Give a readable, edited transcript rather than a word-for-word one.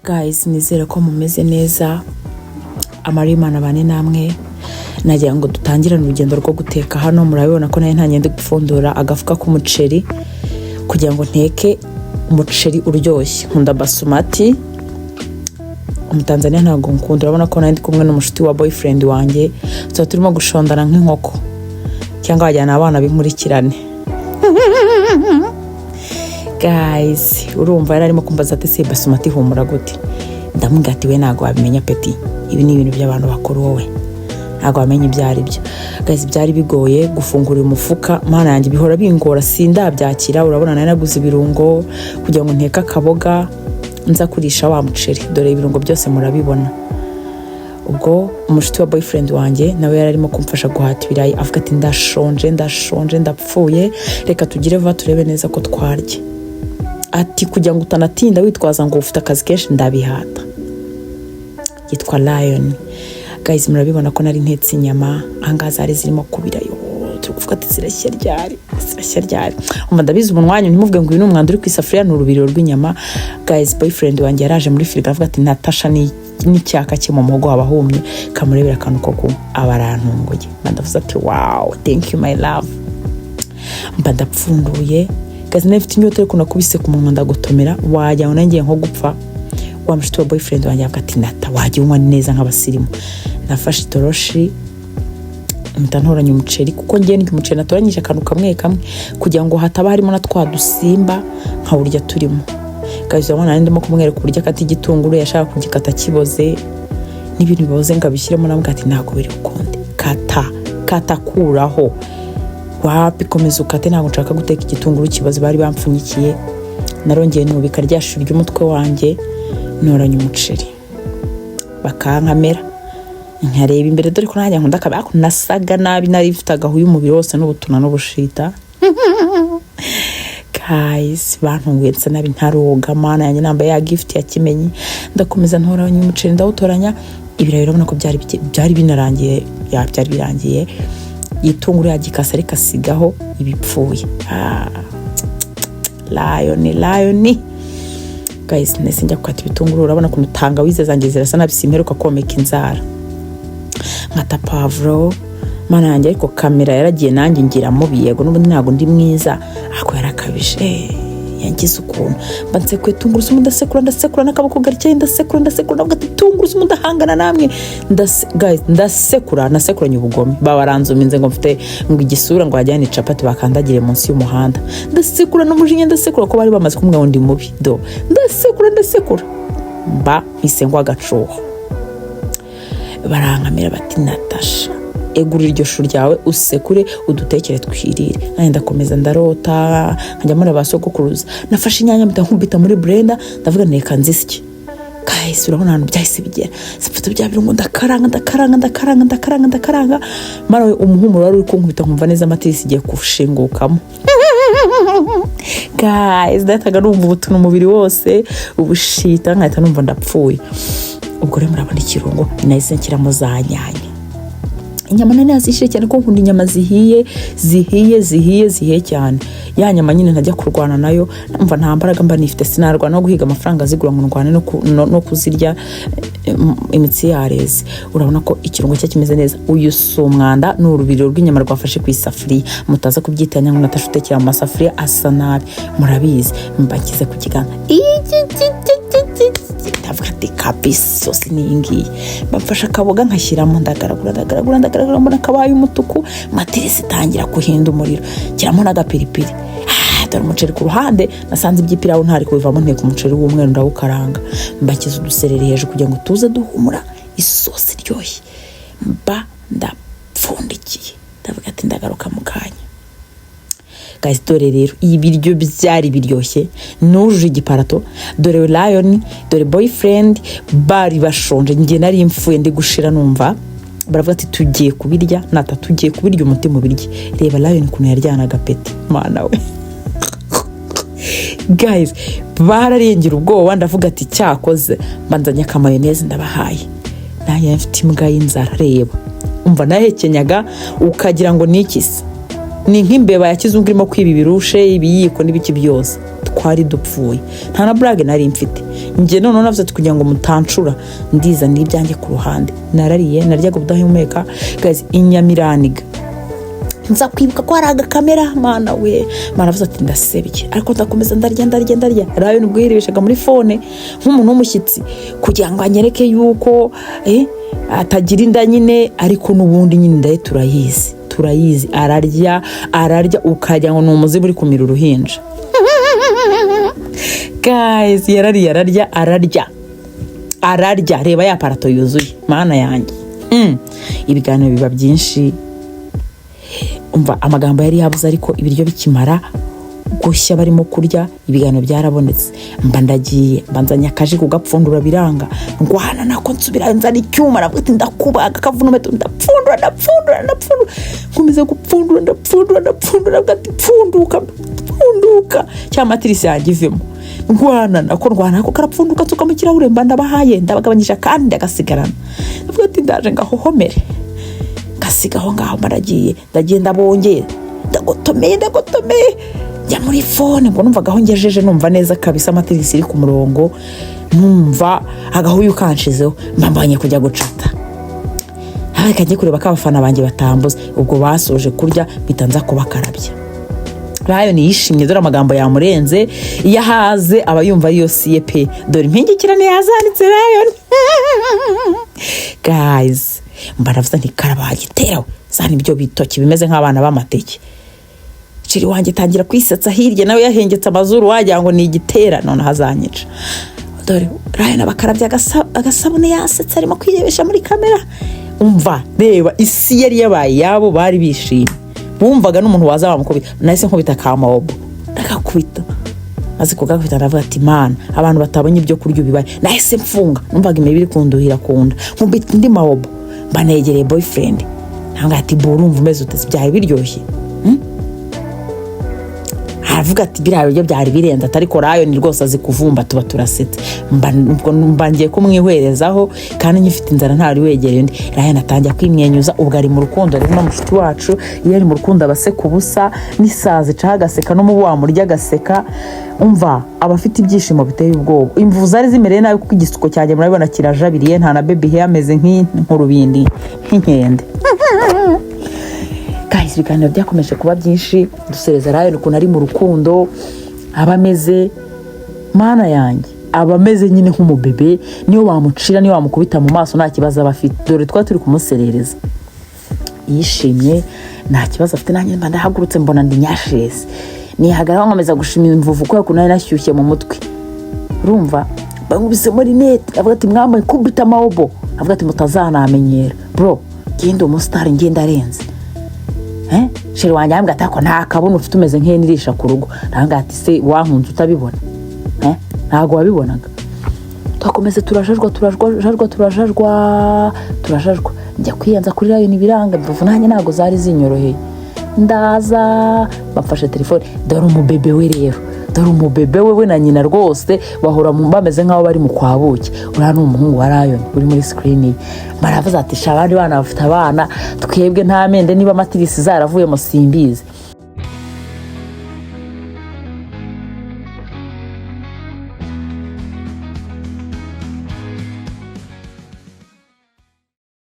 Guys, nizere ko mumeze neza. Amara y'Imana bane namwe. Nagira ngo dutangirane urugendo rwo guteka. Hano murabibona ko nayo ntangiye ndi gupfundura agafuka k'umuceri kugira ngo nteke umuceri uryoshye. Nkunda basmati, Umutanzaniya ntabwo nkunda. Urabona ko nari ndi kumwe n'umushuti wa boyfriend wanjye, tuba turimo gushondana nk'inkoko cyangwa wajyana abana b'inkurikirane. Guys, urumva yari arimo kumbaza ati: "Se basmati ihumura gute?" Ndamubwira ati: "We ntabwo wabimenya petit, ibi ni ibintu by'abantu bakuru, wowe ntabwo wamenya ibyo ari byo." Guys, byari bigoye gufungura uyu mufuka. Mana yanjye, bihora bingora, sindabyakira. Urabona nari naguze ibirungo kugira ngo nteke akaboga nza kurisha wa muceri. Dore ibirungo byose murabibona. Ubwo umushuti wa boyfriend wanjye nawe yari arimo kumfasha guhata ibirayi, avuga ati: "Ndashonje, ndashonje, ndapfuye, reka tugire vuba turebe neza ko twarya." Ati: "Kugira ngo utanatinda witwaza ngo ufite akazi kenshi, ndabihata." Yitwa Lion. Guys, murabibona ko nari ntetse inyama ahangaha, zari zirimo kubira. Yo turi kuvuga ati: "Zirashya ryari? Zirashya ryari?" Umva, ndabizi umunwa wanyu, ntimuvuge ngo uyu ni umwanda uri ku isafuriya, ni urubiriro rw'inyama. Guys, boyfriend wanjye yaraje muri firigo, avuga ati: "Natasha ni n'icyaka cye mu muhogo haba humye, kamurebera akantu ko kunywa." Aba arantunguye. Mba ndavuze ati: "Wow, thank you my love." Mba ndapfunduye. Guys, nari mfite inyota, ariko nakubise ku munwa ndagotomera, wagira ngo nangiye nko gupfa. Wa mushuti wa boyfriend wanjye avuga ati: "Nata, wajya unywa neza nk'abasirimu." Nafashe itoroshi, mpita ntoranya umuceri, kuko ngiye ndya umuceri natoranyije akantu kamwe kamwe kugira ngo hataba harimo na twa dusimba nkawurya turimo. Guys, urabona nari ndimo kumwereka uburyo akata igitunguru. Yashaka kugikata kiboze n'ibintu biboze ngo abishyiremo. Namubwira ati: "Ntabwo biri bukunde, kata kata, kuraho, wapi, komeza ukate, ntabwo nshaka guteka igitunguru kiboze." Bari bampfunyikiye. Narongeye nubika rya shu ry'umutwe wanjye, ntoranya umuceri, bakankamera, nkareba imbere. Dore ko nanjye nkunda akabi, ariko nasaga nabi, nari mfite agahu y'umubiri wose n'ubutuna n'ubushita. Guys, bantunguye nsa nabi, ntaroga. Mana yanjye, nambaye ya gift ya Kimenyi. Ndakomeza ntoranya umuceri, ndawutoranya. Ibirayi urabona ko byari binarangiye, ya byari birangiye. Igitunguru yagikase ariko asigaho ibipfuye. Ah, Lion, Lion. Guys, nahise njya gukata ibitunguru. Urabona ukuntu tangawize zanjye zirasa nabi, simperuka komeka inzara. Nkata pavuro. Mana yanjye, ariko kamera yaragiye, nanjye ngira mubi. Yego, n'ubundi ntabwo ndi mwiza, ariko yarakabije. Yangize ukuntu. Mba nsekuye tungurusumu, ndasekura, ndasekura n'akaboko garityaye, ndasekura, ndasekura, ndavuga ati: "Tungurusumu, ndahangana namwe." Guys, ndasekura, nasekuranye ubugome. Babaranzuminze ngo mfite ngo igisura ngo wajyane capati bakandagire munsi y'umuhanda. Ndasekura n'umujinya, ndasekura ko bari bamaze kumbwira ngo ndi mubi. Do ndasekura, ndasekura, mba mpise ngwa agacuho. Barankamira bati: "Natasha, egura iryo shu ryawe usekure udutekere twirire." Nanjye ndakomeza ndarota, nkajya muri ba sogokuruza. Nafashe inyanya, mpita nkubita muri blender, ndavuga nti: "Reka nzisye." Guys, urabona ahantu byahise bigera. Mfata bya birungo, ndakaranga, ndakaranga, ndakaranga, ndakaranga, ndakaranga. Mara we, umuhumuro wari uri kunkubita, nkumva neza amatirisi igiye gushingukamo. Guys, ndahitaga numva ubutuna umubiri wose, ubushita, nkahita numva ndapfuye. Ubwo rero murabona ikirungo nahise nshyiramo za nyanya. Inyama nari nazishyire cyane ko nkunda inyama zihiye, zihiye, zihiye, zihiye cyane. Ya nyama nyine ntajya kurwana nayo, mva nta mbaraga mba nifite, sinarwana no guhiga amafaranga azigura ngo ndwane no kuzirya imitsi yareze. Urabona ko ikirungo cye kimeze neza. Uyu si umwanda, ni urubiriro rw'inyama rwafashe ku isafuriya. Mutaza kubyitanya ngo Natasha utekera mu masafuriya asa nabi, murabizi. Mba nshyize ku kiganza, ndavuga ati: "Kabisa isosi ni iyi ngiyi." Bamfashe akaboga nkashyiramo, ndagaragura, ndagaragura, ndagaragura, mbona kabaye umutuku, matirisi itangira guhinda umuriro, nshyiramo n'agapiripiri. Ah, dore umuceri ku ruhande. Nasanze iby'ipirawu ntari kubivamo, nteka umuceri w'umweru, ndawukaranga, mbakiza udusereri hejuru kugira ngo tuze duhumura isosi iryoshye. Mba ndapfundikiye, ndavuga ati: "Ndagaruka mu kanya." Guys, dore rero ibiryo byari biryoshye, nujuje igiparato. Dore Lion, dore boyfriend, bari bashonje. Njye nari mfuye, ndi gushira numva. Baravuga ati: "Tugiye kubirya nata, tugiye kubirya, umutima ubirye." Reba Lion ukuntu yaryanaga petit. Mana we, guys, bararengera ubwoba. Ndavuga ati: "Cyakoze mbanzanye akamayoneze ndabahaye." Nanjye mfite imbwa y'inzara. Reba, umva, nahekenyaga ukagira ngo ni ikisi, ni nk'imbeba ya kizungu irimo kwiba ibirushe, ibiyiko n'ibiki byose. Twari dupfuye, nta na blague nari mfite njye. Noneho navuze ati kugira ngo mutancura, ndizanira ibyanjye ku ruhande. Narariye, naryaga ubudahumeka. Guys, inyamiraniga, nza kwibuka ko hari agakamera. Mana we, mana! Avuze ati ndasebye, ariko ndakomeza ndarya, ndarya, ndarya. Rayo nubwo yirebeshaga muri phone nk'umuntu w'umushyitsi kugira ngo anyereke yuko atagira inda nyine, ariko n'ubundi nyine inda ye turayizi, turayizi. Ararya, ararya, ukagira ngo ni umuzimu uri kumira uruhinja. Guys, yarariye, ararya, ararya, ararya. Reba ya plateau yuzuye, mana yanjye. Ibiganiro biba byinshi. Umva, amagambo yari yabuze, ariko ibiryo bikimara gushya, barimo kurya, ibiganiro byarabonetse. Mba ndagiye, mbanzanye akaji kugapfundura, biranga, ndwana nako, nsubira nzana icyuma, aravuga ati ndakubaga akavunumeto, ndapfundura, ndapfundura, ndapfundura, nkomeza gupfundura, ndapfundura, ndapfundura, avuga ati pfunduka, pfunduka, cya matirisi yanjye ivemo. Ndwana nako, ndwana nako, karapfunduka, nsuka mu kirahure, mba ndabahaye, ndabagabanyisha kandi ndagasigarana. Ndavuga ati ndaje ngahohomere, ngasiga aho ngaho. Mbaragiye, ndagenda, bongeye, ndagotomeye, ndagotomeye, njya muri phone ngo numvaga aho ngejeje, numva neza kabisa amatirisi iri ku murongo, numva agahuyu kanshizeho, mbambanye kujya gucata, reka njye kureba ko abafana banjye batambuze. Ubwo basoje kurya, mpita nza kubakarabya. Lion yishimye, dore amagambo yamurenze. Iyo ahaze aba yumva ariyo siye pe. Dore impingikirane yazanitse Lion. Guys, mbaravuze nti karabagiterawe zana ibyo bitoki bimeze nk'abana b'amateke. Chéri wanjye tangira kwisetsa hirya, nawe yahengetse amazuru, wagira ngo ni igitera. Noneho azanyica. Dore Lion abakarabya agasabune, yasetse, arimo kwirebesha muri kamera. Umva, reba isi yari yabaye iyabo, bari bishimye, bumvaga n'umuntu waza bamukubita. Nahise nkubita ka mawobo, ndagakubita. Maze kugakubita, ndavuga ati mana, abantu batabonye ibyo kurya ubibaye. Nahise mfunga, numvaga imibi iri kunduhira ku nda, nkubita indi mawobo, mba negereye boyfriend, ntabwo ati bo urumva umeze ute? Byari biryoshye? Aravuga ati biriya biryo byari birenze, atari ko Lion rwose azi kuvumba. Tuba turasetse, mba ngiye kumwihwerezaho kandi ngifite inzara, ntari wegereye undi. Lion atangira kwimwenyuza. Ubwo ari mu rukundo rero n'umushuti wacu. Iyo ari mu rukundo aba aseka ubusa, n'isazi icaho agaseka, n'umubu wamurya agaseka. Umva, aba afite ibyishimo biteye ubwoba. Imvuvu zari zimereye nabi, kuko igisuko cyanjye murabibona kirajabiriye, nta na baby hair, ameze nk'inkurubindi, nk'inkende. Guys, ibiganiro byakomeje kuba byinshi, dusereza Lion ukuntu ari mu rukundo aba ameze. Mana yanjye, aba ameze nyine nk'umubebe, niyo wamucira, niyo wamukubita mu maso, nta kibazo aba afite. Dore twari turi kumuserereza yishimye, nta kibazo afite. Nanjye mba ndahagurutse, mbona ndi nyashezi, nihagararaho, nkomeza gushima imvuvu kubera ukuntu nari nashyushye mu mutwe. Urumva, bankubisemo rinete, avuga ati mwambaye kubita amawobo, avuga ati mutazanamenyera bro, genda umusitari, ngenda arenze. Chéri wanjye arambwira ati ariko nta kabuno ufite, umeze nk'ihene irisha ku rugo. Arambwira ati se wankunze utabibona? Ntabwo wabibonaga? Twakomeza turajajwa, turajajwa, turajajwa, turajajwa. Njya kwiyanza kuri Lion biranga, imvuvu nanjye ntabwo zari zinyoroheye. Ndaza bamfashe telefone. Dore umubebe we rero, dore umubebe we na nyina rwose bahora bameze nk'aho bari mu kwa buki. Uriya ni umuhungu wa Lion uri muri screen ye. Baravuze ati sha, abandi bana bafite abana, twebwe nta mende, niba amatirisi zaravuyemo simbizi.